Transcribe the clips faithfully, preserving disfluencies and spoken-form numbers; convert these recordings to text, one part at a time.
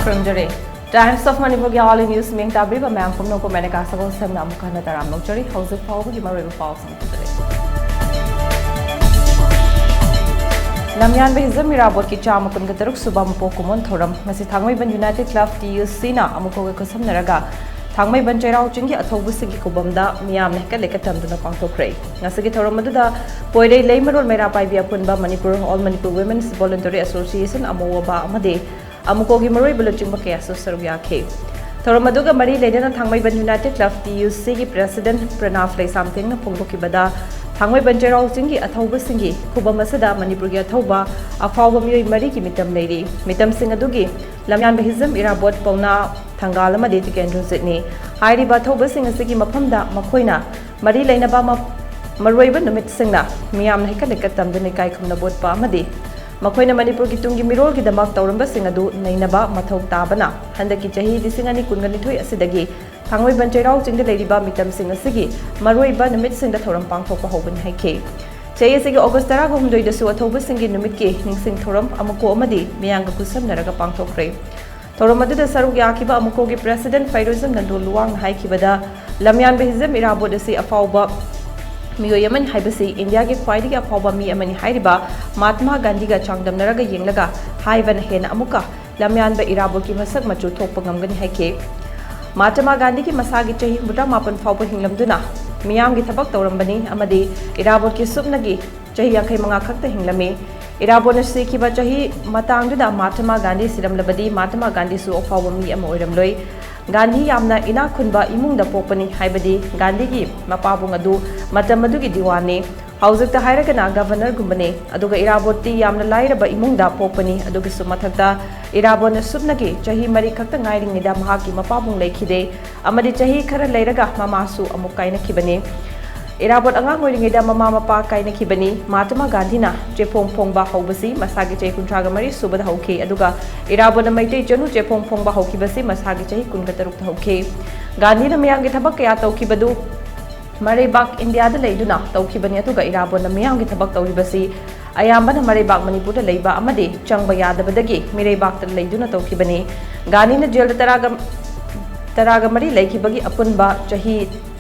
ꯈꯨꯔꯨꯝꯖꯔꯤ꯫ Times of Manipurꯒꯤ hourly news ꯃꯤꯡ ꯇꯥꯕꯤꯕ ꯃꯌꯥꯝ ꯄꯨꯝꯅꯃꯛꯄꯨ ꯃꯦꯅꯀꯥ ꯁꯒꯣꯜꯁꯦꯝꯅ ꯑꯃꯨꯛ ꯍꯟꯅ ꯇꯔꯥꯝꯅ ꯑꯣꯛꯆꯔꯤ꯫ ꯍꯧꯖꯤꯛ ꯐꯥꯎꯕꯒꯤ ꯃꯔꯨꯑꯣꯏꯕ ꯄꯥꯎꯁꯤꯡ ꯄꯨꯖꯔꯛꯏ꯫ ꯂꯝꯌꯥꯟꯕ ꯍꯤꯖꯝ ꯏꯔꯥꯕꯣꯠꯀꯤ ꯆꯥꯝꯃ ꯀꯨꯟꯒ ꯇꯔꯨꯛ ꯁꯨꯕ ꯃꯄꯣꯛ ꯀꯨꯝꯑꯣꯟ ꯊꯧꯔꯝ꯫ ꯉꯁꯤ ꯊꯥꯡꯃꯩꯕꯟ United Club T U Cꯅ ꯑꯃꯨꯛꯀꯒ ꯈꯨꯠꯁꯝꯅꯔꯒ ꯊꯥꯡꯃꯩꯕꯟ ꯆꯩꯔꯥꯎ ꯆꯤꯡꯒꯤ ꯑꯊꯧꯕꯁꯤꯡꯒꯤ ꯈꯨꯕꯝꯗ ꯃꯤꯌꯥꯝꯅ ꯍꯦꯛꯀꯠ ꯂꯦꯛꯀꯠ ꯇꯝꯗꯨꯅ ꯄꯥꯡꯊꯣꯛꯈ꯭ꯔꯦ꯫ ꯉꯁꯤꯒꯤ ꯊꯧꯔꯝ ꯑꯗꯨꯗ ꯄꯣꯏꯔꯩ ꯂꯩꯃꯔꯣꯜ ꯃꯩꯔꯥ ꯄꯥꯏꯕꯤ ꯑꯄꯨꯟꯕ, Manipur All Manipur Women's Voluntary Association, ꯑꯃꯣꯋꯕ ꯑꯃꯗꯤ ꯑꯃꯨꯀꯣꯒꯤ ꯃꯔꯨꯑꯣꯏꯕ ꯂꯨꯆꯤꯡꯕ ꯀꯌꯥꯁꯨ ꯁꯔꯨꯛ ꯌꯥꯈꯤ꯫ ꯊꯧꯔꯝ ꯑꯗꯨꯒ ꯃꯔꯤ ꯂꯩꯅꯅ ꯊꯥꯡꯃꯩꯕꯟ United Club T U Cꯒꯤ President ꯄ꯭ꯔꯅꯥꯕ ꯂꯩꯁꯥꯝꯊꯦꯡꯅ ꯐꯣꯡꯗꯣꯛꯈꯤꯕꯗ, ꯊꯥꯡꯃꯩꯕꯟ ꯆꯩꯔꯥꯎ ꯆꯤꯡꯒꯤ ꯑꯊꯧꯕꯁꯤꯡꯒꯤ ꯈꯨꯕꯝ ꯑꯁꯤꯗ ꯃꯅꯤꯄꯨꯔꯒꯤ ꯑꯊꯧꯕ ꯑꯐꯥꯎꯕ ꯃꯤꯑꯣꯏ ꯃꯔꯤꯒꯤ ꯃꯤꯇꯝ ꯂꯩꯔꯤ꯫ ꯃꯤꯇꯝꯁꯤꯡ ꯑꯗꯨꯒꯤ ꯂꯝꯌꯥꯟꯕ ꯍꯤꯖꯝ ꯏꯔꯥꯕꯣꯠ ꯄꯥꯎꯅꯥ ꯊꯪꯒꯥꯜ ꯑꯃꯗꯤ ꯇꯤꯀꯦꯟꯗ꯭ꯔꯖꯤꯠꯅꯤ꯫ ꯍꯥꯏꯔꯤꯕ ꯑꯊꯧꯕꯁꯤꯡ ꯑꯁꯤꯒꯤ ꯃꯐꯝꯗ ꯃꯈꯣꯏꯅ ꯃꯔꯤ ꯂꯩꯅꯕ ꯃ-, ꯃꯔꯨꯑꯣꯏꯕ ꯅꯨꯃꯤꯠꯁꯤꯡꯅ ꯃꯤꯌꯥꯝꯅ ꯍꯦꯛꯀꯠ ꯂꯦꯛꯀꯠ ꯇꯝꯗꯨꯅ ꯏꯀꯥꯏ ꯈꯨꯝꯅꯕ ꯎꯠꯄ ꯑꯃꯗꯤ ꯃꯈꯣꯏꯅ ꯃꯅꯤꯄꯨꯔꯒꯤ ꯇꯨꯡꯒꯤ ꯃꯤꯔꯣꯜꯒꯤꯗꯃꯛ ꯇꯧꯔꯝꯕꯁꯤꯡ ꯑꯗꯨ ꯅꯩꯅꯕ ꯃꯊꯧ ꯇꯥꯕꯅ ꯍꯟꯗꯛꯀꯤ ꯆꯍꯤ ꯂꯤꯁꯤꯡ ꯑꯅꯤ ꯀꯨꯟꯒ ꯅꯤꯊꯣꯏ ꯑꯁꯤꯗꯒꯤ ꯊꯥꯡꯃꯩꯕꯟ ꯆꯩꯔꯥꯎ ꯆꯤꯡꯗ ꯂꯩꯔꯤꯕ ꯃꯤꯇꯝꯁꯤꯡ ꯑꯁꯤꯒꯤ ꯃꯔꯨꯑꯣꯏꯕ ꯅꯨꯃꯤꯠꯁꯤꯡꯗ ꯊꯧꯔꯝ ꯄꯥꯡꯊꯣꯛꯄ ꯍꯧꯕꯅꯤ ꯍꯥꯏꯈꯤ꯫ ꯆꯍꯤ ꯑꯁꯤꯒꯤ ꯑꯣꯒꯁ ꯇꯔꯥꯒ ꯍꯨꯝꯗꯣꯏꯗꯁꯨ ꯑꯊꯧꯕꯁꯤꯡꯒꯤ ꯅꯨꯃꯤꯠꯀꯤ ꯅꯤꯡꯁꯤꯡ ꯊꯧꯔꯝ ꯑꯃꯨꯛꯀꯣ ꯑꯃꯗꯤ ꯃꯤꯌꯥꯝꯒ ꯈꯨꯠꯁꯝꯅꯔꯒ ꯄꯥꯡꯊꯣꯛꯈ꯭ꯔꯦ꯫ ꯊꯧꯔꯝ ꯑꯗꯨꯗ ꯁꯔꯨꯛ ꯌꯥꯈꯤꯕ ꯑꯃꯨꯀꯣꯒꯤ President ꯐꯩꯔꯣꯖꯝ ꯅꯟꯗꯣ ꯂꯨꯋꯥꯡꯅ ꯍꯥꯏꯈꯤꯕꯗ, ꯂꯝꯌꯥꯟꯕ ꯍꯤꯖꯝ ꯏꯔꯥꯕꯣꯠ ꯑꯁꯤ ꯑꯐꯥꯎꯕ ꯃꯤꯑꯣꯏ ꯑꯃꯅꯤ ꯍꯥꯏꯕꯁꯤ ꯏꯟꯗꯤꯌꯥꯒꯤ ꯈ꯭ꯋꯥꯏꯗꯒꯤ ꯑꯐꯥꯎꯕ ꯃꯤ ꯑꯃꯅꯤ ꯍꯥꯏꯔꯤꯕ ꯃꯍꯥꯇꯃꯥ ꯒꯥꯟꯙꯤꯒ ꯆꯥꯡꯗꯝꯅꯔꯒ ꯌꯦꯡꯂꯒ ꯍꯥꯏꯕꯅ ꯍꯦꯟꯅ ꯑꯃꯨꯛꯀ ꯂꯝꯌꯥꯟꯕ ꯏꯔꯥꯕꯣꯠꯀꯤ ꯃꯁꯛ ꯃꯆꯨ ꯊꯣꯛꯄ ꯉꯝꯒꯅꯤ ꯍꯥꯏꯈꯤ꯫ ꯃꯍꯥꯇꯃꯥ ꯒꯥꯟꯙꯤꯒꯤ ꯃꯁꯥꯒꯤ ꯆꯍꯤ ꯍꯨꯝꯐꯨꯇꯔꯥ ꯃꯥꯄꯟ ꯐꯥꯎꯕ ꯍꯤꯡꯂꯝꯗꯨꯅ ꯃꯤꯌꯥꯝꯒꯤ ꯊꯕꯛ ꯇꯧꯔꯝꯕꯅꯤ ꯑꯃꯗꯤ ꯏꯔꯥꯕꯣꯠꯀꯤ ꯁꯨꯞꯅꯒꯤ ꯆꯍꯤ ꯌꯥꯡꯈꯩ ꯃꯉꯥ ꯈꯛꯇ ꯍꯤꯡꯂꯝꯃꯤ꯫ ꯏꯔꯥꯕꯣꯠꯅ ꯁꯤꯈꯤꯕ ꯆꯍꯤ ꯃꯇꯥꯡꯗꯨꯗ ꯃꯍꯥꯇꯃꯥ ꯒꯥꯟꯙꯤ ꯁꯤꯔꯝꯂꯕꯗꯤ ꯃꯍꯥꯇꯃꯥ ꯒꯥꯟꯙꯤꯁꯨ ꯑꯐꯥꯎꯕ ꯃꯤ ꯑꯃ ꯑꯣꯏꯔꯝꯂꯣꯏ꯫ ꯒꯥꯟꯙꯤ ꯌꯥꯝꯅ ꯏꯅꯥꯛ ꯈꯨꯟꯕ ꯏꯃꯨꯡꯗ ꯄꯣꯛꯄꯅꯤ ꯍꯥꯏꯕꯗꯤ ꯒꯥꯟꯙꯤꯒꯤ ꯃꯄꯥꯕꯨꯡ ꯑꯗꯨ ꯃꯇꯝ ꯑꯗꯨꯒꯤ ꯗꯤꯋꯥꯟꯅꯤ꯫ ꯍꯧꯖꯤꯛꯇ ꯍꯥꯏꯔꯒꯅ ꯒꯚꯔꯅꯔꯒꯨꯝꯕꯅꯤ꯫ ꯑꯗꯨꯒ ꯏꯔꯥꯕꯣꯠꯇꯤ ꯌꯥꯝꯅ ꯂꯥꯏꯔꯕ ꯏꯃꯨꯡꯗ ꯄꯣꯛꯄꯅꯤ꯫ ꯑꯗꯨꯒꯤꯁꯨ ꯃꯊꯛꯇ ꯏꯔꯥꯕꯣꯠꯅ ꯁꯨꯞꯅꯒꯤ ꯆꯍꯤ ꯃꯔꯤ ꯈꯛꯇ ꯉꯥꯏꯔꯤꯉꯩꯗ ꯃꯍꯥꯛꯀꯤ ꯃꯄꯥꯕꯨꯡ ꯂꯩꯈꯤꯗꯦ ꯑꯃꯗꯤ ꯆꯍꯤ ꯈꯔ ꯂꯩꯔꯒ ꯃꯃꯥꯁꯨ ꯑꯃꯨꯛ ꯀꯥꯏꯅꯈꯤꯕꯅꯤ꯫ ꯏꯔꯥꯕꯣꯠ ꯑꯉꯥꯡ ꯑꯣꯏꯔꯤꯉꯩꯗ ꯃꯃꯥ ꯃꯄꯥ ꯀꯥꯏꯅꯈꯤꯕꯅꯤ꯫ ꯃꯍꯥꯇꯃꯥ ꯒꯥꯟꯙꯤꯅ ꯆꯦꯐꯣꯡ ꯐꯣꯡꯕ ꯍꯧꯕꯁꯤ ꯃꯁꯥꯒꯤ ꯆꯍꯤ ꯀꯨꯟꯊ꯭ꯔꯥꯒ ꯃꯔꯤ ꯁꯨꯕꯗ ꯍꯧꯈꯤ, ꯑꯗꯨꯒ ꯏꯔꯥꯕꯣꯠꯅ ꯃꯩꯇꯩ ꯆꯅꯨ ꯆꯦꯐꯣꯡ ꯐꯣꯡꯕ ꯍꯧꯈꯤꯕꯁꯤ ꯃꯁꯥꯒꯤ ꯆꯍꯤ ꯀꯨꯟꯒ ꯇꯔꯨꯛꯇ ꯍꯧꯈꯤ꯫ ꯒꯥꯟꯙꯤꯅ ꯃꯤꯌꯥꯝꯒꯤ ꯊꯕꯛ ꯀꯌꯥ ꯇꯧꯈꯤꯕꯗꯨ ꯃꯔꯩꯕꯥꯛ ꯏꯟꯗꯤꯌꯥꯗ ꯂꯩꯗꯨꯅ ꯇꯧꯈꯤꯕꯅꯤ, ꯑꯗꯨꯒ ꯏꯔꯥꯕꯣꯠꯅ ꯃꯤꯌꯥꯝꯒꯤ ꯊꯕꯛ ꯇꯧꯔꯤꯕꯁꯤ ꯑꯌꯥꯝꯕꯅ ꯃꯔꯩꯕꯥꯛ ꯃꯅꯤꯄꯨꯔꯗ ꯂꯩꯕ ꯑꯃꯗꯤ ꯆꯪꯕ ꯌꯥꯗꯕꯗꯒꯤ ꯃꯤꯔꯩꯕꯥꯛꯇ ꯂꯩꯗꯨꯅ ꯇꯧꯈꯤꯕꯅꯤ꯫ ꯒꯥꯟꯙꯤꯅ ꯖꯦꯜꯗ ꯇꯔꯥꯒ ꯇꯔꯥꯒ ꯃꯔꯤ ꯂꯩꯈꯤꯕꯒꯤ ꯑꯄꯨꯟꯕ ꯆꯍꯤ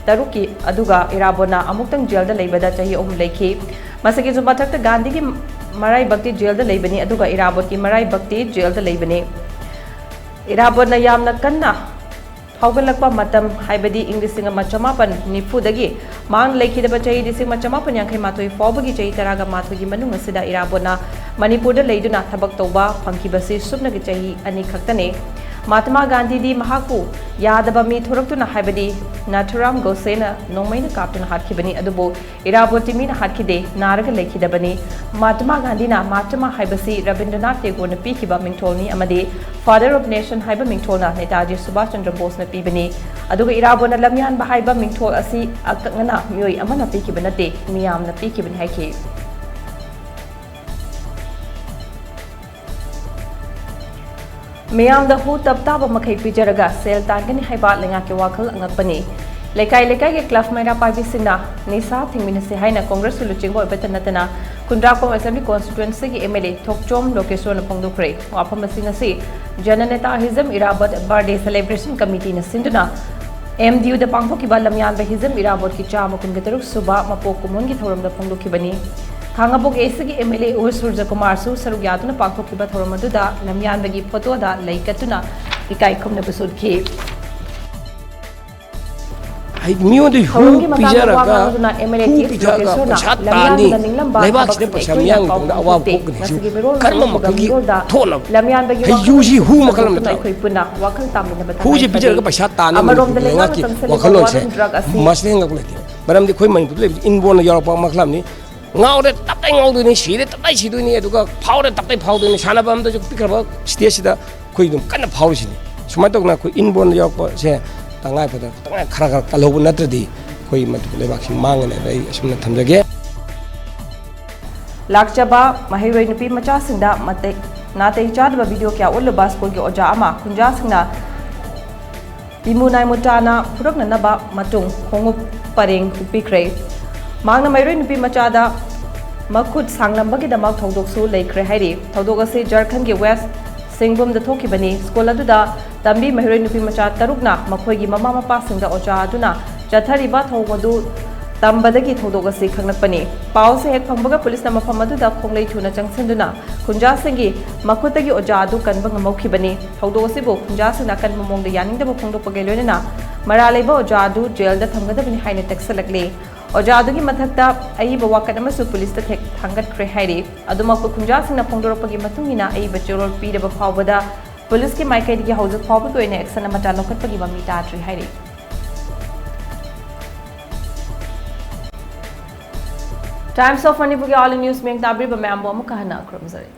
ꯇꯔꯨꯛꯀꯤ, ꯑꯗꯨꯒ ꯏꯔꯥꯕꯣꯠꯅ ꯑꯃꯨꯛꯇꯪ ꯖꯦꯜꯗ ꯂꯩꯕꯗ ꯆꯍꯤ ꯑꯍꯨꯝ ꯂꯩꯈꯤ꯫ ꯃꯁꯤꯒꯤꯁꯨ ꯃꯊꯛꯇ ꯒꯥꯟꯙꯤꯒꯤ ꯃꯔꯥꯏꯕꯛꯇꯤ ꯖꯦꯜꯗ ꯂꯩꯕꯅꯤ, ꯑꯗꯨꯒ ꯏꯔꯥꯕꯣꯠꯀꯤ ꯃꯔꯥꯏꯕꯛꯇꯤ ꯖꯦꯜꯗ ꯂꯩꯕꯅꯤ꯫ ꯏꯔꯥꯕꯣꯠꯅ ꯌꯥꯝꯅ ꯀꯟꯅ ꯐꯥꯎꯒꯠꯂꯛꯄ ꯃꯇꯝ, ꯍꯥꯏꯕꯗꯤ ꯏꯪ ꯂꯤꯁꯤꯡ ꯑꯃ ꯆꯃꯥꯄꯟ ꯅꯤꯐꯨꯗꯒꯤ ꯃꯥꯡ ꯂꯩꯈꯤꯗꯕ ꯆꯍꯤ ꯂꯤꯁꯤꯡ ꯑꯃ ꯆꯃꯥꯄꯟ ꯌꯥꯡꯈꯩ ꯃꯥꯊꯣꯏ ꯐꯥꯎꯕꯒꯤ ꯆꯍꯤ ꯇꯔꯥꯒ ꯃꯥꯊꯣꯏꯒꯤ ꯃꯅꯨꯡ ꯑꯁꯤꯗ ꯏꯔꯥꯕꯣꯠꯅ ꯃꯅꯤꯄꯨꯔꯗ ꯂꯩꯗꯨꯅ ꯊꯕꯛ ꯇꯧꯕ ꯐꯪꯈꯤꯕꯁꯤ ꯁꯨꯞꯅꯒꯤ ꯆꯍꯤ ꯑꯅꯤ ꯈꯛꯇꯅꯤ꯫ ꯃꯍꯥꯇꯃꯥ ꯒꯥꯟꯙꯤꯗꯤ ꯃꯍꯥꯛꯄꯨ ꯌꯥꯗꯕ ꯃꯤ ꯊꯣꯔꯛꯇꯨꯅ, ꯍꯥꯏꯕꯗꯤ ꯅꯥꯊꯨꯔꯥꯝ ꯒꯣꯗꯁꯦꯅ ꯅꯣꯡꯃꯩꯅ ꯀꯥꯞꯇꯨꯅ ꯍꯥꯠꯈꯤꯕꯅꯤ, ꯑꯗꯨꯕꯨ ꯏꯔꯥꯕꯣꯠꯇꯤ ꯃꯤꯅ ꯍꯥꯠꯈꯤꯗꯦ, ꯅꯥꯔꯒ ꯂꯩꯈꯤꯗꯕꯅꯤ꯫ ꯃꯍꯥꯇꯃꯥ ꯒꯥꯟꯙꯤꯅ ꯃꯍꯥꯇꯃꯥ ꯍꯥꯏꯕꯁꯤ ꯔꯕꯤꯟꯗ꯭ꯔꯅꯥꯊ ꯇꯦꯒꯣꯔꯅ ꯄꯤꯈꯤꯕ ꯃꯤꯡꯊꯣꯜꯅꯤ ꯑꯃꯗꯤ Father of Nation ꯍꯥꯏꯕ ꯃꯤꯡꯊꯣꯜꯅ ꯅꯦꯇꯥꯖꯤ ꯁꯨꯚꯥꯁ ꯆꯟꯗ꯭ꯔ ꯕꯣꯁꯅ ꯄꯤꯕꯅꯤ꯫ ꯑꯗꯨꯒ ꯏꯔꯥꯕꯣꯠꯅ ꯂꯝꯌꯥꯟꯕ ꯍꯥꯏꯕ ꯃꯤꯡꯊꯣꯜ ꯑꯁꯤ ꯑꯀꯛꯅꯅ ꯃꯤꯑꯣꯏ ꯑꯃꯅ ꯄꯤꯈꯤꯕ ꯅꯠꯇꯦ, ꯃꯤꯌꯥꯝꯅ ꯄꯤꯈꯤꯕꯅꯤ ꯍꯥꯏꯈꯤ꯫ ꯃꯤꯌꯥꯝꯗ ꯍꯨ ꯇꯞ ꯇꯥꯕ ꯃꯈꯩ ꯄꯤꯖꯔꯒ ꯁꯦꯜ ꯇꯥꯟꯒꯅꯤ ꯍꯥꯏꯕ ꯂꯩꯉꯥꯛꯀꯤ ꯋꯥꯈꯜ ꯑꯉꯛꯄꯅꯤ꯫ ꯂꯩꯀꯥꯏ ꯂꯩꯀꯥꯏꯒꯤ ꯀ꯭ꯂꯕ ꯃꯩꯔꯥ ꯄꯥꯏꯕꯤꯁꯤꯡꯅ ꯅꯤꯁꯥ ꯊꯤꯡꯃꯤꯟꯅꯁꯤ ꯍꯥꯏꯅ ꯀꯣꯡꯒ꯭ꯔꯦꯁꯀꯤ ꯂꯨꯆꯤꯡꯕ ꯑꯣꯏꯕꯇ ꯅꯠꯇꯅ ꯈꯨꯟꯗ꯭ꯔꯥꯛꯄꯝ ꯑꯦꯁꯦꯝꯕ꯭ꯂꯤ ꯀꯣꯟꯁꯇꯤꯇ꯭ꯋꯦꯟꯁꯤꯒꯤ ꯑꯦꯝ ꯑꯦꯜ ꯑꯦ ꯊꯣꯛꯆꯣꯝ ꯂꯣꯀꯦꯁꯣꯔꯅ ꯐꯣꯡꯗꯣꯛꯈ꯭ꯔꯦ꯫ ꯋꯥꯐꯝ ꯑꯁꯤ ꯉꯁꯤ ꯖꯅꯅꯦꯇꯥ ꯍꯤꯖꯝ ꯏꯔꯥꯕꯠ ꯕꯥꯔꯗꯦ ꯁꯦꯂꯦꯕ꯭ꯔꯦꯁꯟ ꯀꯃꯤꯇꯤꯅ ꯁꯤꯟꯗꯨꯅ ꯑꯦꯝ ꯗꯤ ꯌꯨꯗ ꯄꯥꯡꯊꯣꯛꯈꯤꯕ ꯂꯝꯌꯥꯟꯕ ꯍꯤꯖꯝ ꯏꯔꯥꯕꯣꯠꯀꯤ ꯆꯥꯝꯃ ꯀꯨꯟꯒ ꯇꯔꯨꯛ ꯁꯨꯕ ꯃꯄꯣꯛ ꯀꯨꯝꯑꯣꯟꯒꯤ ꯊꯧꯔꯝꯗ ꯐꯣꯡꯗꯣꯛꯈꯤꯕꯅꯤ꯫ ꯈꯥꯡꯉꯕꯣꯛ ꯑꯦꯁꯤꯒꯤ ꯑꯦꯝ ꯑꯦꯜ ꯑꯦ ꯎ ꯁꯨꯔꯖꯀꯨꯃꯥꯔꯁꯨ ꯁꯔꯨꯛ ꯌꯥꯗꯨꯅ ꯄꯥꯡꯊꯣꯛꯈꯤꯕ ꯊꯧꯔꯝ ꯑꯗꯨꯗ ꯂꯝꯌꯥꯟꯕꯒꯤ ꯐꯣꯇꯣꯗ ꯂꯩ ꯀꯠꯇꯨꯅ ꯏꯀꯥꯏ ꯈꯨꯝꯅꯕꯁꯨ ꯎꯠꯈꯤ꯫ ꯍꯥꯏꯗꯤ ꯃꯤꯉꯣꯟꯗ ꯍꯨ ꯊꯧꯔꯝꯒꯤ ꯃꯇꯥꯡꯗ ꯋꯥ ꯄꯤꯖꯔꯒ, ꯉꯥꯡꯗꯨꯅ ꯑꯦꯝ ꯑꯦꯜ ꯑꯦ ꯍꯨ ꯊꯤꯁ ꯄꯤꯊꯛꯑꯒ ꯂꯣꯀꯦꯁꯣꯔꯅ ꯄꯩꯁꯥ ꯇꯥꯟꯅꯤ, ꯂꯝꯌꯥꯟꯕꯅ ꯅꯤꯡꯂꯝꯕ ꯂꯩꯕꯥꯛꯁꯤꯗ ꯊꯕꯛꯁꯤꯡ ꯄꯩꯁꯥ ꯑꯩꯈꯣꯏꯅ ꯃꯤꯌꯥꯝꯒꯤ ꯄꯥꯎ ꯇꯨꯡꯗ ꯑꯋꯥꯕ ꯐꯥꯎꯗꯦ꯫ ꯄꯣꯛꯀꯅꯤ ꯍꯥꯏꯁꯤꯕꯨ ꯃꯁꯤꯒꯤ ꯃꯤꯔꯣꯜ ꯀꯔꯝꯕ ꯑꯁꯤꯒꯤ ꯃꯈꯜꯒꯤ ꯃꯤꯔꯣꯜꯗ ꯊꯣꯛꯅꯕ? ꯂꯝꯌꯥꯟꯕꯒꯤ ꯍꯩ ꯋꯥꯐꯝ ꯌꯨꯁꯤ ꯍꯨ ꯃꯈꯜ ꯑꯃ ꯁꯟꯗꯣꯛꯇꯨꯅ ꯅꯠꯇ꯭ꯔꯦ꯫ ꯑꯩꯈꯣꯏ ꯄꯨꯟꯅ ꯋꯥꯈꯜ ꯇꯥꯃꯤꯟꯅꯕ ꯍꯨꯁꯤ ꯇꯉꯥꯏ ꯐꯔꯦ꯫ ꯄꯤꯖꯔꯒ ꯄꯩꯁꯥ ꯇꯥꯟꯅꯕ ꯑꯃꯔꯣꯝꯗ ꯃꯅꯤꯄꯨꯔꯒꯤ ꯂꯩꯉꯥꯛꯅ ꯂꯩꯉꯥꯛꯀꯤ ꯆꯪꯁꯤꯜꯂꯤꯕ ꯋꯥꯈꯜꯂꯣꯟꯁꯦ ꯋꯥꯔꯨꯝ ꯗ꯭ꯔꯒ ꯑꯁꯤ ꯃꯁꯤꯗ ꯍꯦꯟꯒꯠꯄ ꯂꯩꯇꯦ꯫ ꯃꯔꯝꯗꯤ ꯑꯩꯈꯣꯏ ꯃꯅꯤꯄꯨꯔꯗ ꯂꯩꯕꯁꯤ ꯏꯟꯕꯣꯔꯟꯗ ꯌꯥꯎꯔꯛꯄ ꯃꯈꯜ ꯑꯃꯅꯤ꯫ ꯉꯥꯎꯔꯦ ꯇꯞꯇꯥꯏ ꯉꯥꯎꯗꯣꯏꯅꯤ, ꯁꯤꯔꯦ ꯇꯞꯇꯥꯏ ꯁꯤꯗꯣꯏꯅꯤ, ꯑꯗꯨꯒ ꯐꯥꯎꯔꯦ ꯇꯞꯇꯥꯏ ꯐꯥꯎꯗꯣꯏꯅꯤ꯫ ꯁꯥꯟꯅꯕ ꯑꯃꯗꯁꯨ ꯄꯤꯛꯈ꯭ꯔꯕ ꯁ꯭ꯇꯦꯖꯁꯤꯗ ꯑꯩꯈꯣꯏ ꯑꯗꯨꯝ ꯀꯟꯅ ꯐꯥꯎꯔꯤꯁꯤꯅꯤ꯫ ꯁꯨꯃꯥꯏꯅ ꯇꯧꯗꯅ ꯑꯩꯈꯣꯏ ꯏꯟꯕꯣꯔꯟꯗ ꯌꯥꯎꯔꯛꯄꯁꯦ ꯇꯉꯥꯏ ꯐꯗꯅ ꯇꯉꯥꯏ ꯈꯔ ꯈꯔ ꯀꯜꯍꯧꯕ ꯅꯠꯇ꯭ꯔꯗꯤ ꯑꯩꯈꯣꯏ ꯃꯅꯤꯄꯨꯔ ꯂꯩꯕꯥꯛꯁꯤ ꯃꯥꯡꯒꯅꯤ ꯍꯥꯏꯕ ꯑꯩ ꯑꯁꯨꯝꯅ ꯊꯝꯖꯒꯦ꯫ ꯂꯥꯛꯆꯕ ꯃꯍꯩꯔꯣꯏ ꯅꯨꯄꯤ ꯃꯆꯥꯁꯤꯡꯗ ꯃꯇꯩ-, ꯅꯥꯇꯩ ꯆꯥꯗꯕ ꯚꯤꯗꯤꯑꯣ ꯀꯌꯥ ꯎꯠꯂꯨꯕ ꯁ꯭ꯀꯨꯜꯒꯤ ꯑꯣꯖꯥ ꯑꯃ ꯈꯨꯟꯖꯥꯁꯤꯡꯅ ꯇꯤꯃꯨ ꯅꯥꯏꯃꯨ ꯇꯥꯅ ꯐꯨꯔꯛꯅꯅꯕ ꯃꯇꯨꯡ ꯈꯣꯡꯎꯞ ꯄꯔꯦꯡ ꯍꯨꯛꯄꯤꯈ꯭ꯔꯦ꯫ ꯃꯍꯥꯛꯅ ꯃꯍꯩꯔꯣꯏ ꯅꯨꯄꯤ ꯃꯆꯥꯗ ꯃꯈꯨꯠ ꯁꯥꯡꯂꯝꯕꯒꯤꯗꯃꯛ ꯊꯧꯗꯣꯛꯁꯨ ꯂꯩꯈ꯭ꯔꯦ ꯍꯥꯏꯔꯤ꯫ ꯊꯧꯗꯣꯛ ꯑꯁꯤ ꯖꯔꯈꯟꯒꯤ ꯋꯦꯁ ꯁꯤꯡꯕꯨꯝꯗ ꯊꯣꯛꯈꯤꯕꯅꯤ꯫ ꯁ꯭ꯀꯨꯜ ꯑꯗꯨꯗ ꯇꯝꯕꯤ ꯃꯍꯩꯔꯣꯏ ꯅꯨꯄꯤ ꯃꯆꯥ ꯇꯔꯨꯛꯅ ꯃꯈꯣꯏꯒꯤ ꯃꯃꯥ ꯃꯄꯥꯁꯤꯡꯗ ꯑꯣꯖꯥ ꯑꯗꯨꯅ ꯆꯠꯊꯔꯤꯕ ꯊꯧꯑꯣꯡ ꯑꯗꯨ ꯇꯝꯕꯗꯒꯤ ꯊꯧꯗꯣꯛ ꯑꯁꯤ ꯈꯪꯂꯛꯄꯅꯤ꯫ ꯄꯥꯎ ꯑꯁꯤ ꯍꯦꯛ ꯐꯪꯕꯒ ꯄꯨꯂꯤꯁꯅ ꯃꯐꯝ ꯑꯗꯨꯗ ꯈꯣꯡꯂꯩ ꯊꯨꯅ ꯆꯪꯁꯤꯟꯗꯨꯅ ꯈꯨꯟꯖꯥꯁꯤꯡꯒꯤ ꯃꯈꯨꯠꯇꯒꯤ ꯑꯣꯖꯥ ꯑꯗꯨ ꯀꯟꯕ ꯉꯝꯍꯧꯈꯤꯕꯅꯤ꯫ ꯊꯧꯗꯣꯛ ꯑꯁꯤꯕꯨ ꯈꯨꯟꯖꯥꯁꯤꯡꯅ ꯑꯀꯟꯕ ꯃꯑꯣꯡꯗ ꯌꯥꯅꯤꯡꯗꯕ ꯐꯣꯡꯗꯣꯛꯄꯒ ꯂꯣꯏꯅꯅ ꯃꯔꯥꯜ ꯂꯩꯕ ꯑꯣꯖꯥ ꯑꯗꯨ ꯖꯦꯜꯗ ꯊꯝꯒꯗꯕꯅꯤ ꯍꯥꯏꯅ ꯇꯛꯁꯜꯂꯛꯂꯤ꯫ ꯑꯣꯖꯥ ꯑꯗꯨꯒꯤ ꯃꯊꯛꯇ ꯑꯏꯕ ꯋꯥꯀꯠ ꯑꯃꯁꯨ ꯄꯨꯂꯤꯁꯇ ꯊꯦꯛ-, ꯊꯥꯡꯒꯠꯈ꯭ꯔꯦ ꯍꯥꯏꯔꯤ꯫ ꯑꯗꯨꯃꯛꯄꯨ ꯈꯨꯟꯖꯥꯁꯤꯡꯅ ꯐꯣꯡꯗꯣꯔꯛꯄꯒꯤ ꯃꯇꯨꯡ ꯏꯟꯅ ꯑꯏꯕ ꯆꯦꯔꯣꯜ ꯄꯤꯔꯕ ꯐꯥꯎꯕꯗ ꯄꯨꯂꯤꯁꯀꯤ ꯃꯥꯏꯀꯩꯗꯒꯤ ꯍꯧꯖꯤꯛ ꯐꯥꯎꯕꯒꯤ ꯑꯣꯏꯅ action ꯑꯃꯠꯇ ꯂꯧꯈꯠꯄꯒꯤ ꯃꯃꯤ ꯇꯥꯗ꯭ꯔꯤ ꯍꯥꯏꯔꯤ꯫ Times of ꯃꯅꯤꯄꯨꯔꯒꯤ all news ꯃꯤꯌꯦꯡ ꯇꯥꯕꯤꯔꯤꯕ ꯃꯌꯥꯝꯕꯨ ꯑꯃꯨꯛꯀ ꯍꯟꯅ ꯈꯨꯔꯨꯝꯖꯔꯤ꯫